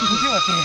Kuv thiab ua tiag.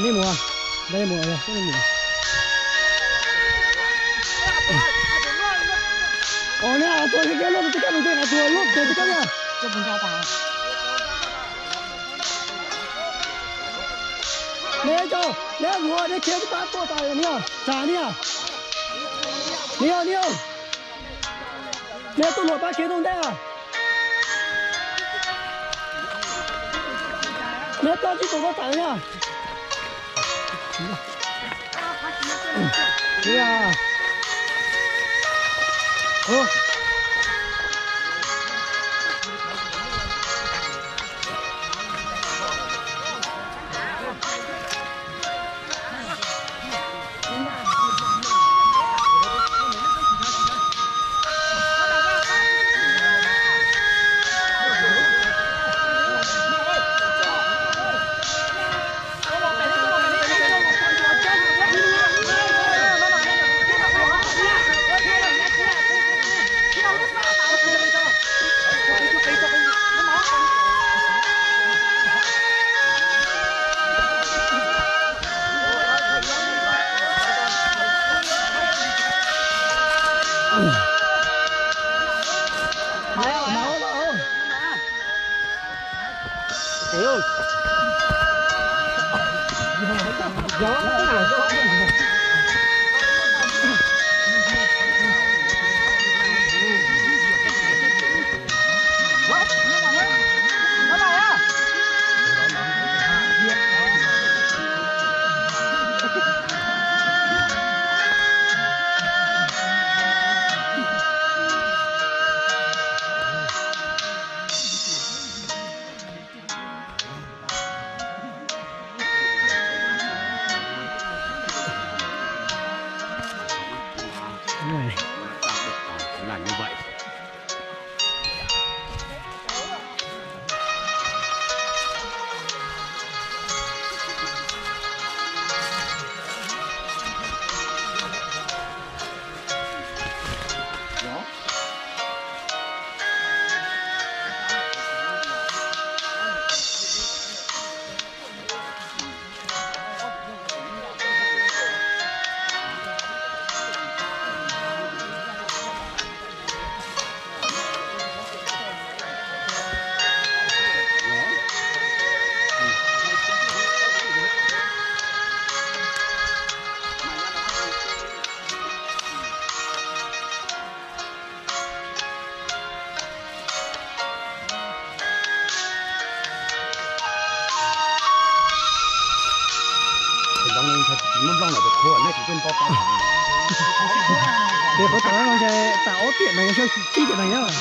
Nej mus, nej mus, nej mus. Os, nej tuaj tib kab, luaj tib kab, luaj tib kab, luaj tib kab na. Nej cov, nej mus, nej khiav tib pab tuaj tas niag, tsam niag. Niag, niag. Nej tuaj luag pab khiav ntej ntej. Nej plaub tsib tus tuaj tsam niag. Ces qhov tas no ces tas ob tiam no yog tsib tiam no yog.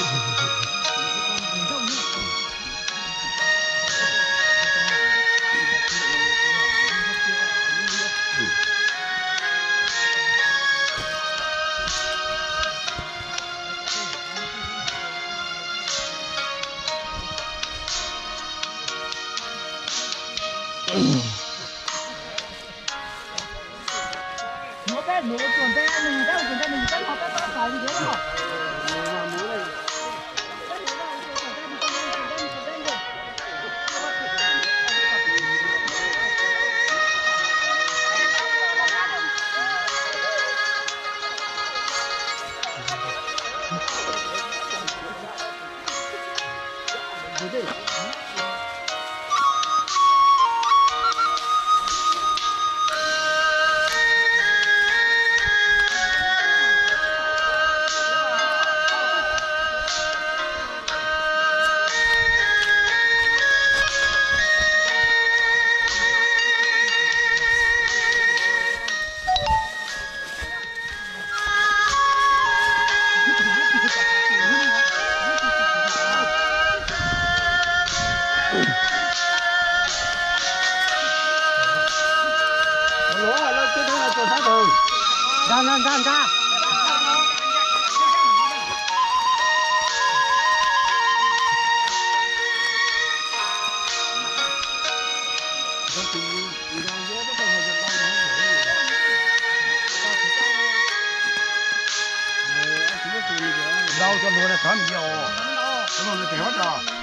Rau cov hluas na, thov nws yos, cov hluas nws tseem hab rau.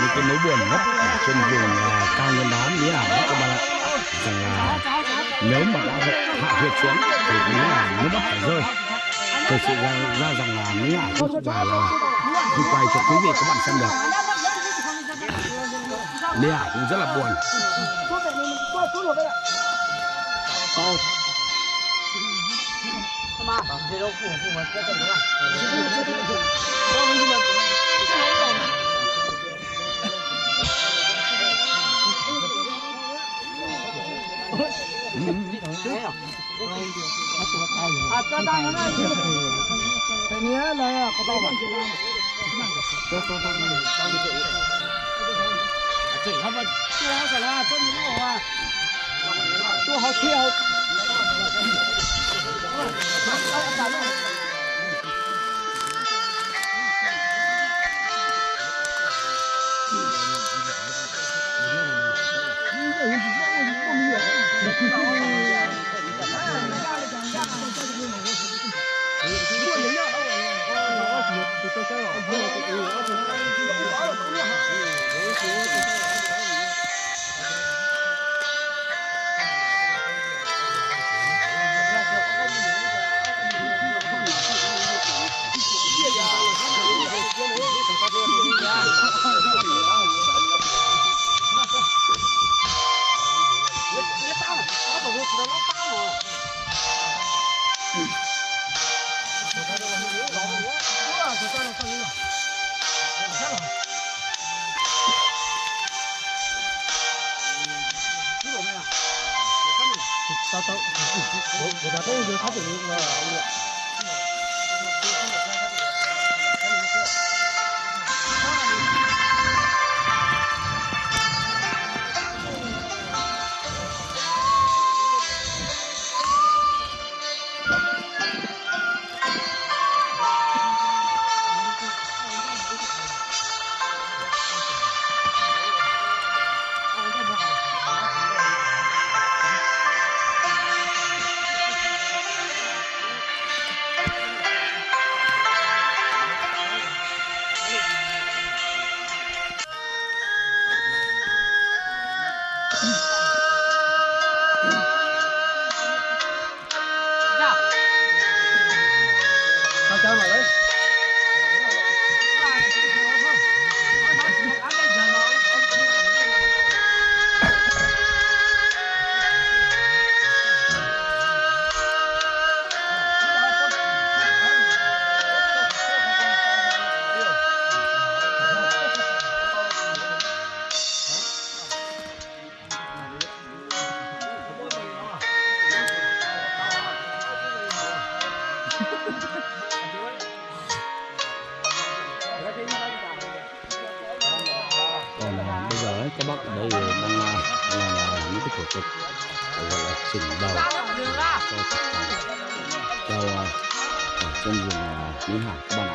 Những cái nỗi buồn nhất ở trên vùng à, cao nguyên đá Mỹ Ả đó các bạn ạ, rằng là nếu mà đã hạ huyệt xuống thì đúng là nước mắt phải rơi. Thực sự ra, ra rằng là Mỹ Ả không chịu và là Quay cho quý vị các bạn xem được. Nè, cũng rất là buồn. Còn, à, bây giờ ấy, các bác ở đây đang, à, làm, à, những cái thủ tục, à, gọi là chỉnh đầu, à, cho, cho, à, ở trên vùng, à, Mỹ Hảo các bạn ạ.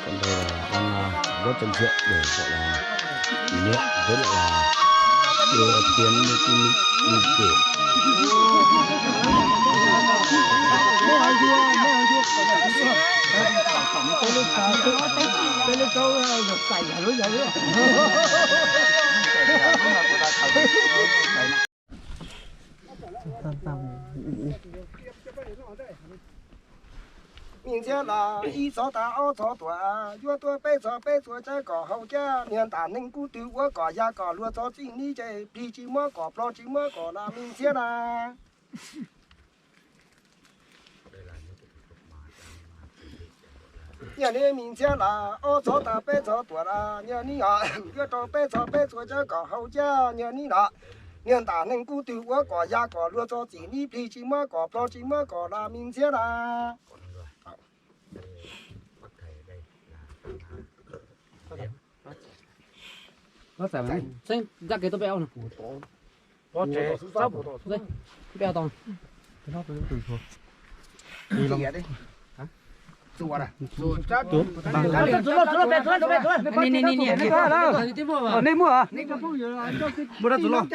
Còn đây là đang, à, rót chân rượu để gọi là niệm với lại là đưa tiến lên cái niệm, niệm kiểu. Mej ntxhiab las, ib txhob tas ob txhob tuam, yuav tuaj peb txhob peb txhua cawv kom haus caj, niag ntam neeg kub twg ua kom ya kom luag txhob txij nib ces plig tsis muab kom plog tsis muab kom las mej ntxhiab las. Niag neb mej ntxhiab las, ob txhob tas peb txhob tuam las, niag neb yuav rau peb txhob peb txhua cawv kom haus caj, niag neb no, niag ntam neeg kub twg ua kom ya kom luag txhob txij nib plig tsis muab kom plog tsis muab kom las mej ntxhiab las. Nej muaj, muaj rab txuas loj,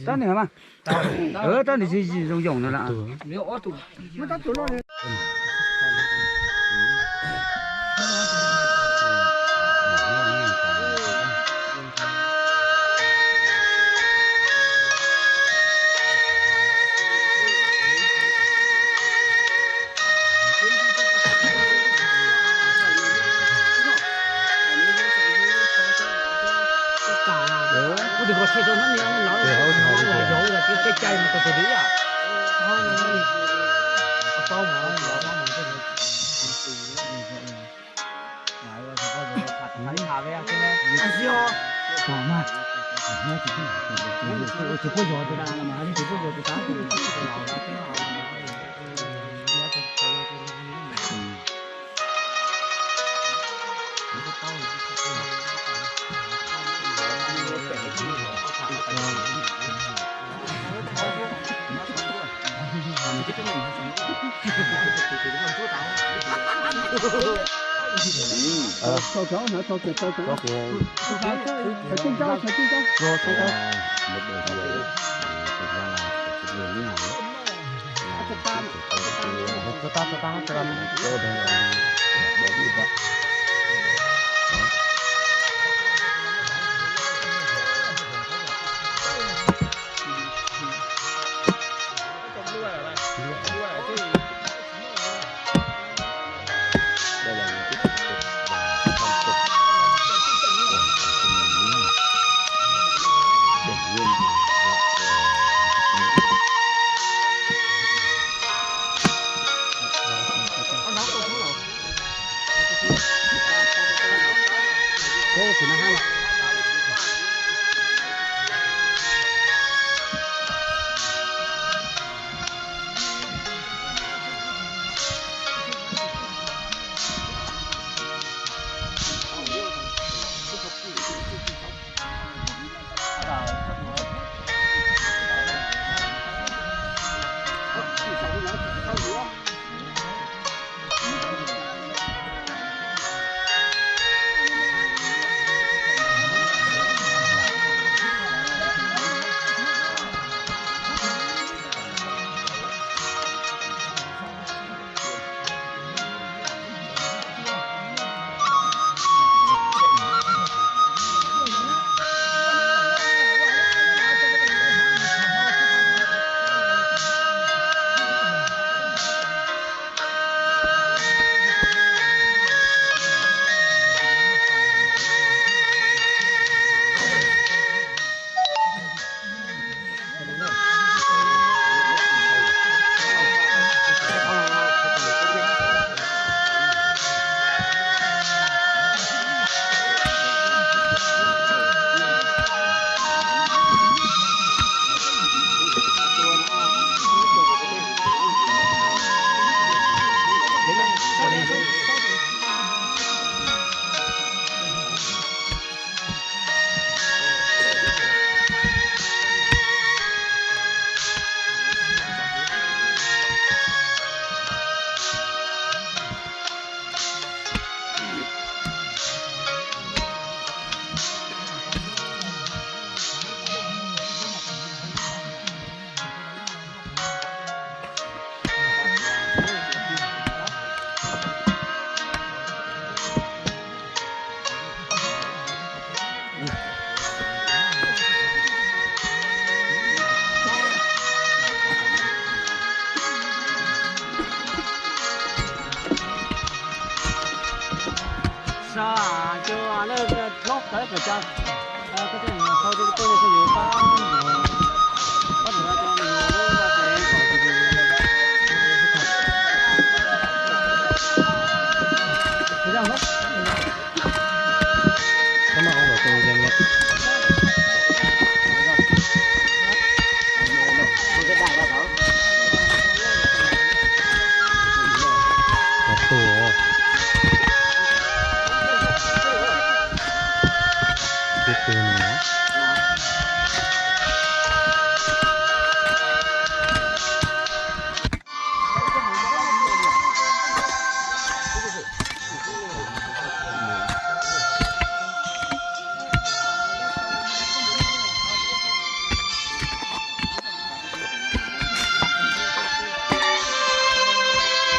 rab niag mas, rab niag zoo yoos no lawm.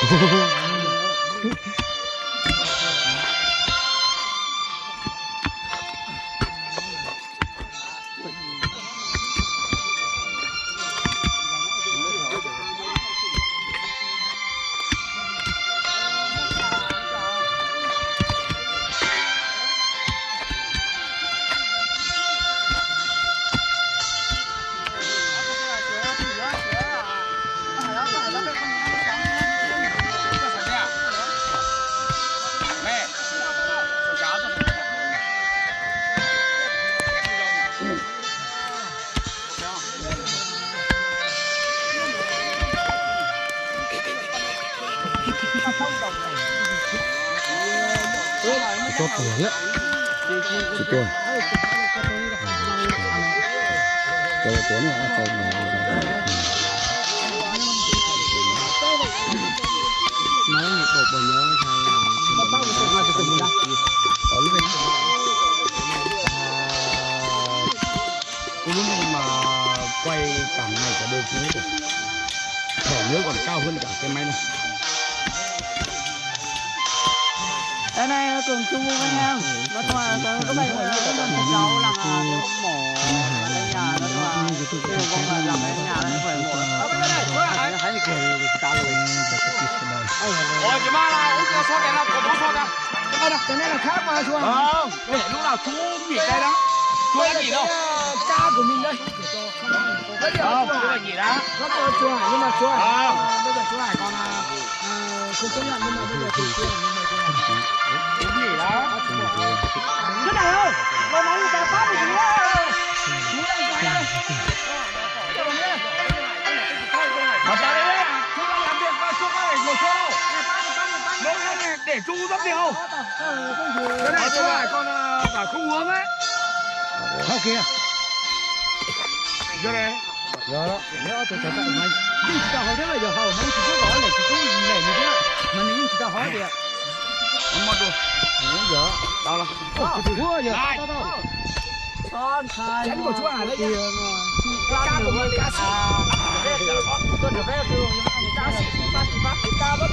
Tsis tuaj, tsis tuaj. Kuv lub neej mas quay cả ngày cả đêm không hết được. Thở nhớ còn cao hơn cả cái máy này. Cái này là tưởng chung với nhau. Nói chung là các bạn cũng rất là cháu là mổ ở đây nhà, nói chung là kêu con là làm ở đây nhà đấy, phải mổ. Ủa, chị ba là uống sữa sốt này là của bố sốt à? Cái này là khác mà, chú à. Không, để lúc nào chú nghỉ đây đó. Chú đã nghỉ đâu? Cha của mình đây. Không, chú phải nghỉ đã. Nó kêu Chu Hải nhưng mà Chu Hải, ờ, bây giờ Chu Hải còn, à, à, không chấp nhận nhưng mà bây giờ thì Chu Hải nhưng mà Chu Hải. Chú nghỉ đã. Chú Hải ơi, lo lắng cho bác một tí nhá. Chú đang quay đây. Mà ta đây, chú đang làm việc mà, chú có thể ngồi xe đâu. Nếu như để chú giúp gì không? Cái này Chu Hải còn, à, bảo không uống đấy. Hao kìa. Giờ này. Giờ đó, nếu tôi trở lại mà, nhưng chỉ tao hỏi thế là giờ hầu, mà chỉ có gọi là chỉ có lẻ như thế, mà mình chỉ tao hỏi kìa. Không mua được. Giờ, tao là. Ủa, giờ tao, tao. Con trai. Cá của chú Hải đấy kìa. Cá của mình, cá sỉ. Con được phép kêu cá sỉ, cá sỉ, cá sỉ.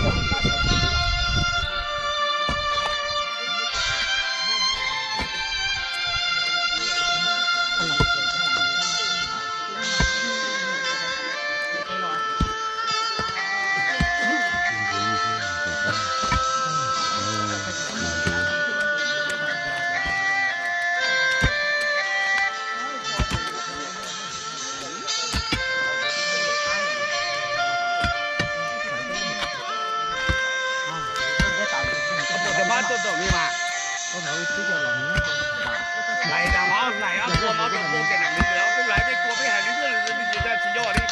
Lais tas mov, lais ob tua mov rau tua ces nam li lawm, peb lais peb tua peb hais li ntawd tsis nco li.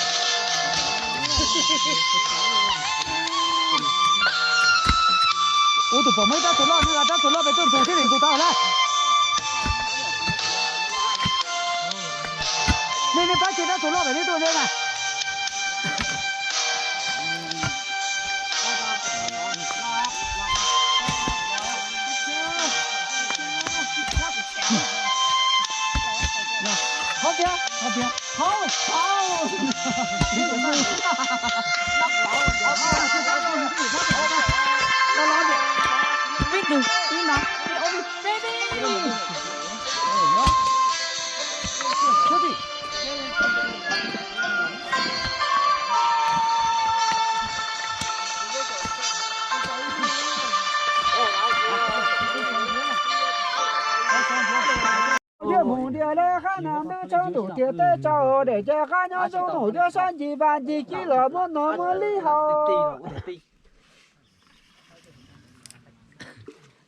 Ua tus pom muaj ib rab txuas loj, rab txuas loj pem tuaj ntxug thiab li ntxug tau lawm. Nej, nej pab tseg rab txuas loj pem nej tuaj thiab na. Hov tiag, hov tiag, hov, hov. Peb tug, ib no, ib ob, peb peb. Yuav mus ntiag lawm qab nas ntub tshoob ntuj tiaj teb tsaus, daim caj qab nyob zoo nus yuav sab ncig vaj ncig kib los muab noj muab li haus.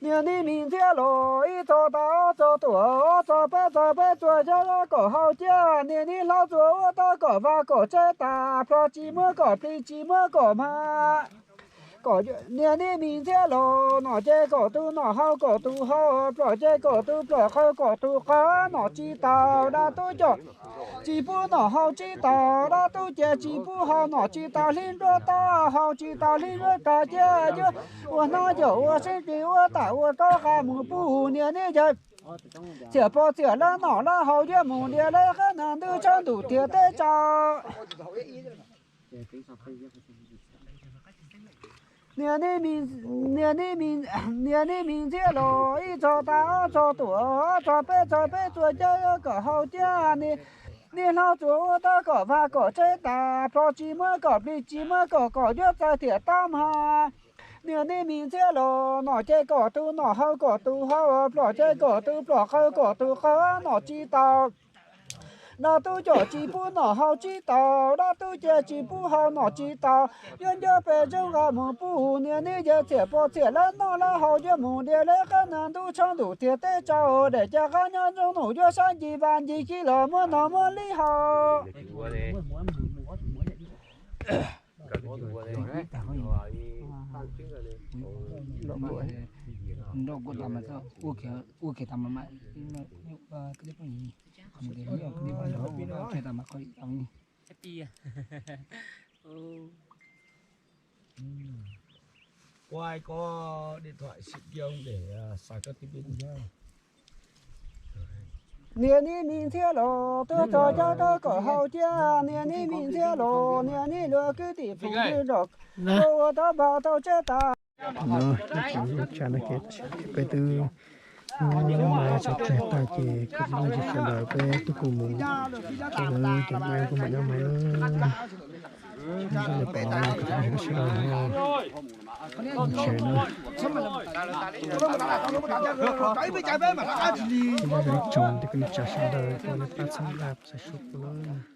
Niag neb me ntxhiab los ib txog tas ob txog tuaj, ob txog peb txog peb txuas xyab kom hau ciaj, niag neb hlob txuas ua tau kom vaj kom tsev tas, plho tsis muab kom plig tsis muab kom mag. Niag neb me ntxhiab los nom ces kom tus nom hau kom tus hau, plom ces kom tus plom qhau kom tus qhau, nom tsis tau dab tub coj tsis pub nom, hau tsis tau dab tub ces tsis pub hau, nom tsis tau hlib nruab tag, hau tsis tau hlib nruab tag, cia yuav ua hnab caum ua seeb plig ua tam ua rov qab mus pub niag neb yawg. Txiam pog txiam lab nom lab hau yuav mus ntiag lawm qab nas ntub tshoob ntuj tiaj teb tsaus. Niag neb me, niag neb me, niag neb me ntxhiab los ib txog tas ob txog tuam, ob txog peb txog peb txuas cav kom haus tiag. Niag hlob tsuas ua tab kom vag kom tseb tas, plhom tsis muab kom plig tsis muab kom kom cuab txaij thiaj tab mag. Niag neb me ntxhiab los nom ces kom tus nom haus kom tus haus, plhom ces kom tus plhom, qaug kom tus qaug, nom tsis tau. Dab tub com tsis pub nom haus tsis tau, dab tub cia tsis pub haus nom tsis tau. Yuav ncuab pes zoo nqa mus pub niag neb yawg txhiam pov txhiam lawv noj lawv haus, yuav mus diav lawv qab nag ntub tshoob ntuj tiag teb tsaus, daim caj qab nyob zoo nus yuav sab ncig vaj ncig kiv los muab nog muab li haus. Qua có điện thoại sim kiag để xài các cái bên nhá. Niag neb me ntxhiab los tuaj txog cav rau kom haus tiag. Niag neb me ntxhiab los niag neb luag kwv tij phooj ywg nrog ua tau npag tau tseb tas. No, ib tsoom tsa no ces peb twb muab tso tseg tag ces kuv tus phooj ywg sawv daws peb twb kuj mus, ces lawv cov maim kuj mam nyob mus lawm. Sawv daws pom no kuv tus phooj ywg sawv daws ho tsev na. Ib tsoom tej kwv tij sawv daws ua nej pab txhawb nqa pab subscribe kuv lawm.